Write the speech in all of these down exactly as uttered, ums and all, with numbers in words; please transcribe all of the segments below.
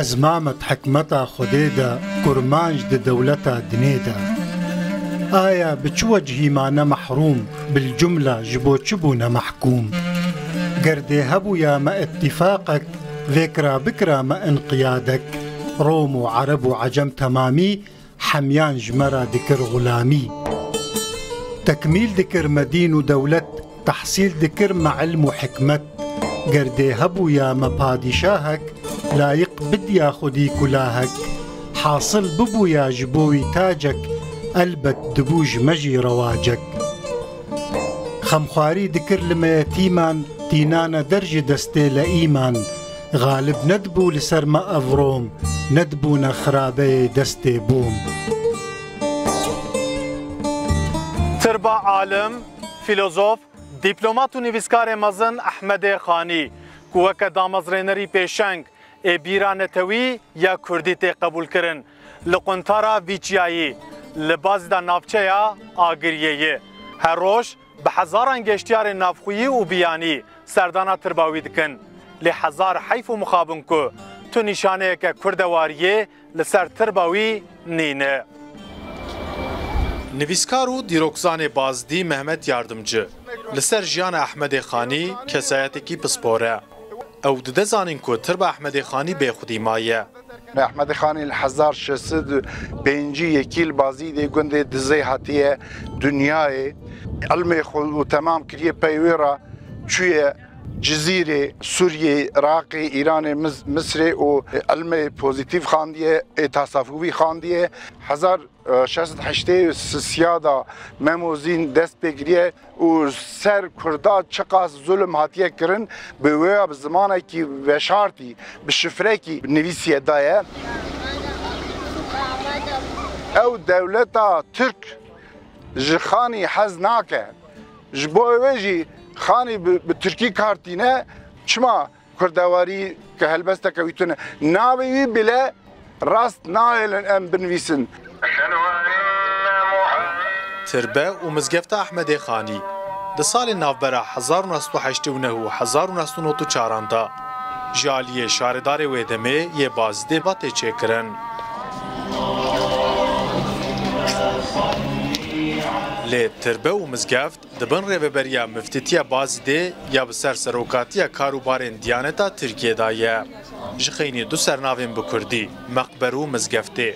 Ez mame di hikmeta Xwedê de, kurmanc di dewleta dinê de. Aya bi çi wecihî mane mehrûm, bilcumla ji bo çi bûne mehkûm? Ger dê hebûya me îtîfaqek, vêkira bikira me înqiyadek. Rom û Ereb û Ecem temamî, hemiyan ji me re dikir xulamî. Tekmîl dikir me dîn û dewlet, tehsîl dikir me ilm û hikmet. Ger dê hebûya me padîşahek, layiq bidiya xwedî kulahek. Hasil bibûya ji bo wî tacek, elbet dibû ji me jî rewacek. Xemxwarî dikir li me yetîman, tînane der ji destê leîman. Xalib nedibû li ser me ev rom, nedibûne xirabeyê destê bom. Tirba alim, filozof, dîplomat û nivîskarê mezin Ehmedê Xanî, ku weke damezrênerî pêşeng ê bîra netewî ya kurdî tê qebûlkirin, li quntara vî çiyayî, li Bazîda navçeya Agiriyê ye. Her roj bi hezaran geştiyarên navxweyî û biyanî serdana tirba wî dikin. Lê hezar heyf û mixabin ku tu nîşaneyeke kurdewariyê li ser tirba wî nîne. Nivîskar û dîrokzanê Bazdî Mehmet Yardimci li ser jiyana Ehmedê Xanî kesayetekî pispor e. Ew dide zanîn ku tirba Ehmedê Xanî bê xwedî maye. Ehmedê Xanî li hezar şeş sed û pêncî yekî li Bazîdê gundê Dizê hatiye dinyayê. Ilmê xwe û temam kiriye, pey wê re çûye Cizîrê, Sûriyê, Iraqê, Îranê, Mis-, Misrê û ilmê pozîtîf xandiye, ê tasavûfî xandiye. Hezar şeş sed heştê û sisiya de Mem û Zîn dest pê kiriye û ser Kurda çiqas zulm hatiye kirin, bi wê ya bi zimanekî veşartî, bi şifrekî nivîsiye daye. Ew dewleta Tirk ji Xanî hez nake. Ji bo wê jî Xanî bi, bi Tirkî kar tîne, çima Kurdewarî ke helbesteke wî tune. Navê wî bile rast nahêlin em binivîsin. Tirbe û mizgefta Ehmedê Xanî di salên navbera hezar û neh sed û heştê û neh û hezar û neh sed û nod û çaran de ji aliyê şaredarê wê demê yê Bazîdê ve tê çêkirin. Lê tirbe û mizgeft di bin rêveberiya Miftîtiya Bazîdê ya bi ser serokatiya karûbarên Diyaneta Tirkiyê de ye. Ji xeynî du sernavên bi kurdî, meqber û mizgeftê,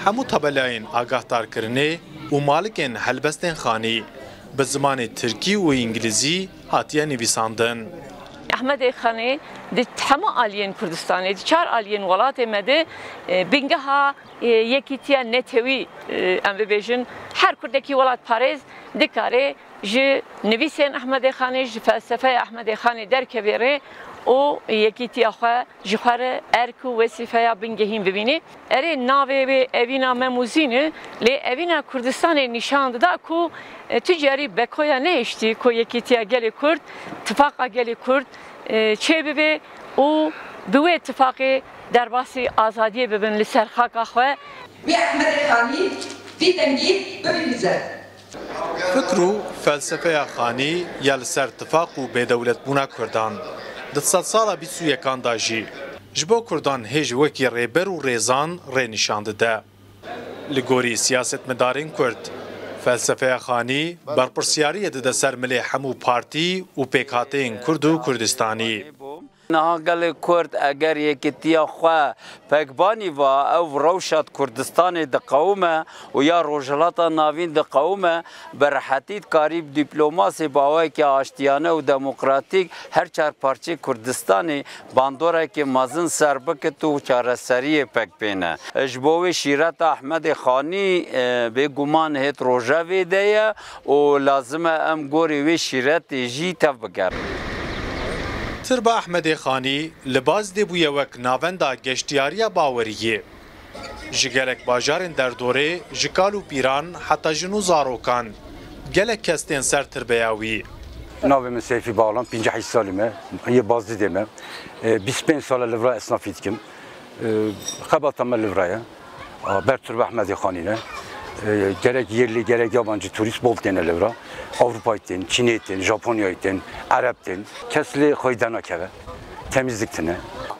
hemû tabelayên agahdarkirinê û malikên helbestên Xanî bi zimanê tirkî û îngilîzî hatiye nivîsandin. Ehmedê Xanî di hemû aliyên Kurdistanê, di çar aliyên welatê me de, e, bingeha, e, yekîtiya netewî, e, em bibêjin, her kurdekî welatparêz dikare ji nivîsên Ehmedê Xanê, ji felsefeya Ehmedê Xanê derkevê rê û yekîtiya xwe ji xwe re erk û wesîfeya bingehîn bibîne. Erê, navê wê evîna Mem û Zîn e, lê evîna Kurdistanê nîşan dida ku, e, tu carî bekoya nehiştî ku yekîtiya gelê Kurd, tifaqa gelê Kurd, e, çêbibe û bi wê tifaqê derbasî azadiyê bibin li ser xaka xwe. Wî Ehmedê Xanî vî dengî bibînize. Fikr û felsefeya Xanî ya li ser tifaq û bêdewletbûna Kurdan di sedsala bîst û yekan de jî ji bo Kurdan hê ji wekî rêber û rêzan rê nîşan dide. Li gorî siyasetmedarên Kurd, felsefeya Xanî berpirsyariyê dide ser milê hemû partî û pêkhateyên Kurd û Kurdistanî. Niha gelê Kurd eger yekîtiya xwe pekbanî va, ew rewşa di Kurdistanê diqewime û ya Rojhilata Navîn diqewime, bi rehetî dikarî bi dîplomasê bi awayekî aştiyane û demokratîk her çar parçeyê Kurdistanê bandorekê mezin ser bikit û çareseriyê pek bêne. Ji bo wê şîreta Ehmedê Xanî, e, bêguman hêt rojevê de ye û lazim e em gorî wê şîretê jî tev bigerin. Tirba Ehmedê Xanî li Bazîdê bûye wek navenda geştiyariya baweriyê. Ji gelek bajarên derdorê, ji kal û pîran heta jin û zarokan, gelek kes tên ser tirbeya wî. Navê min Seyfî Bağlan, pêncî heşt salî me, yê Bazîdê me. E, bîst pênc sal e li vira esnafî dikim. E, xebata me li vira ye. A, ber Tirba Ehmedê Xanî ne. E, gerek yerlî, gerek yabancî turîst bol têne li vira. Ewropayî tên, Çînê tên, Japonyayî tên, Ereb tên. Kes lê xweyde nakeve. Temizlik tine.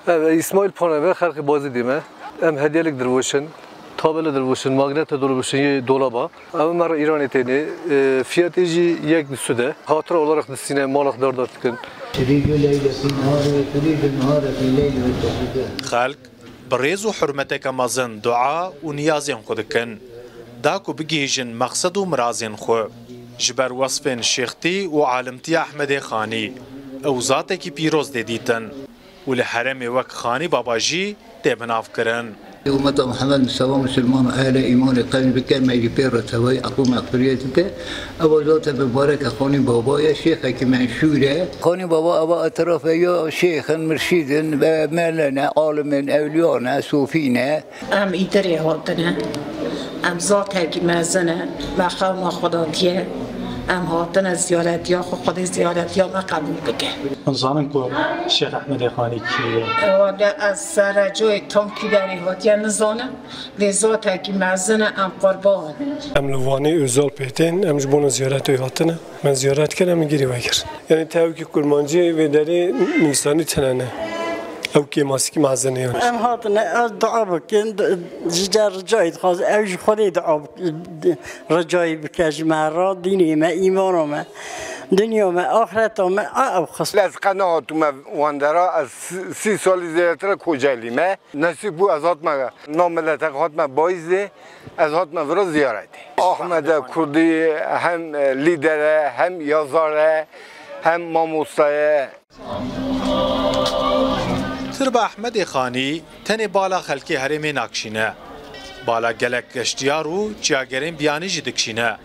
Ev Îsmaîl Pone me, xelkê Bazîdê me. Em hediyelik dirvoşin, tabele dirvoşin, magnete dirvoşin yê dolaba. Ev me re Îranê tênê, e, fiyatê jî yek bi sude. Hatıra olarak distîne, malak dardar dikin. تريد ليلة في نهار، تريد نهار في ليل وتحدث. Xelk bi rêz û hurmeteke mezin dua û niyazên xwe dikin, da ku bigihîjin meqsed û mirazên xwe. Ji ber wesfên şêxtî û alimtiya Ehmedê Xanî, ew zatekî pîroz tê dîtin û li herêmê wek Xanî Baba jî tê binavkirin. Ummeta Muhammed Mustafa Musulman ehli îmanê qebîl bike, me jî pê re tevayî efû mexfiriyet bike. Ew zate mibareke Xanî Baba ye, şêxekî menşûr e. Xanî Baba ev etrafê ya şêxin, mirşîdin, ve mele ne, alimên, ewliya ne, sofî ne. Em îdirê hatine. Em zatekî mezin e. Me qewma xwe datiye. Em hatine ziyaretiya xwe, Xwedê ziyaretiya me qebûl bike. Hûn zanin ku Şêx Ehmedê Xanî kî ye? Wele ez serecoyê tam kî derê hatiye nizanim. Lê zatekî mezin e, em qurban. Em li Wanê Özal pê tên, em ji bona ziyaretê hatine. Me ziyaret kir, em girî vekir. Yani tevkî kurmancî vê derê nivîsandî tine ne. Ew kêmasikî mezin e yani. Em hatine, ez dua bikin, d-, ji cer ricayê dixwazin, ew ji Xwedê dua bik-, ricayê bike ji me re, dînê me, îmana me, dinya me, axireta me, a ew xis. Ez qe nehatime wandera, ez sî, sî salî zêdetir e Kocaelî me. Nesîb bû ez hatime, nav miletek hatime Bayîzê, ez hatime vira ziyaretê. Ahmede Kurdî hem lîder e, hem yazar e, hem mamosta ye. Tirba Ehmedê Xanî tenê bala xelkê herêmê nakişîne. Bala gelek geştiyar û çiyagerên biyanî jî dikişîne.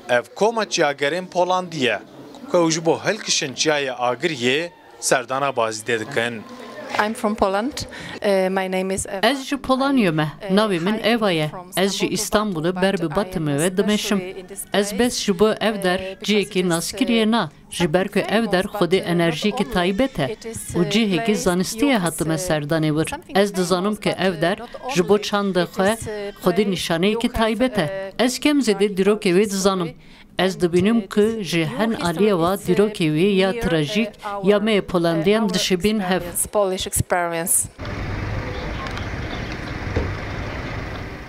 Ev koma çiyagerên Polandî ye, ku ew ji bo hilkişin çiyayê Agiriyê serdana Bazîdê dikin. I'm from Poland. Uh, my name is Eva. Ez ji Polanya me. Navê min Eva ye. Ez ji Îstanbulê ber bi Batumê ve dimeşim. Ez bes ji bo ev der cihekî naskiriyê na, ji ber ku ev der xwedî enerjiyekî taybet e û cihekî zanistî ye hatime serdanê wir. Ez dizanim ku ev der ji bo çandê xwe xwedî nîşaneyekî taybet e. Ez kêm zêde dîrokê wê dizanim. Ez dibînim ku ji hin aliyê ve dîrokê wî ya trajîk ya me yê Polandiyan dişibîn hev.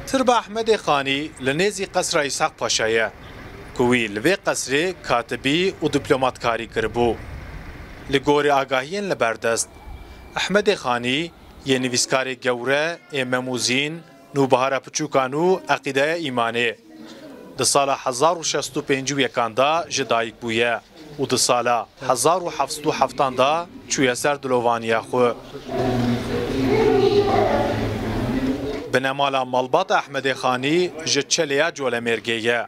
Tirba Ehmedê Xanî li nêzî Qesra Îshaq Paşa ye, ku wî li vê qesrê katibî û diplomatkarî kiribû. Li gorî agahiyên li berdest, Ehmedê Xanî yê nivîskarê gewre ê Mem û Zîn, Nûbihara Piçûkan û Eqîdeya Îmanê di sala hezar û şeş sed û pêncî û yekan de ji dayik bûye û di sala hezar û heft sed û heftan de çûye ser dilovaniya xwe. Binemala malbata Ehmedê Xanî ji Çelê ya Colemêrgê ye.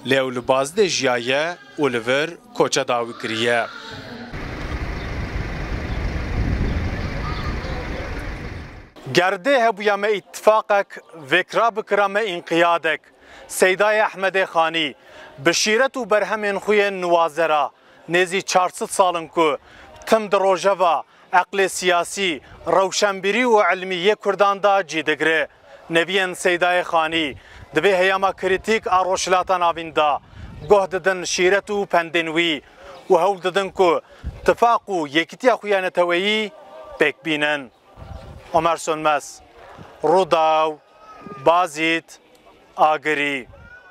Lê ew li Bazidê jiyaye û li vir koça dawî kiriye. Ger dê hebûya me îtifaqek, vêkra bikira me înqiyadek. Seydayê Ehmedê Xanî, bi şîret û berhemên xwe yên nuwaze re, nêzî çar sed sal in ku tim di rojeva eqlê siyasî, rewşenbîrî û ilmî yê Kurdan de cî digire. Neviyên Seydayê Xanî di vê heyama krîtîk a Rojhilata Navîn de guh didin şîret û pendên wî û hewl didin ku tifaq û yekîtiya xwe ya neteweyî pêk bînin. Omer Sönmez, Rûdaw, Bazîd, Agirî.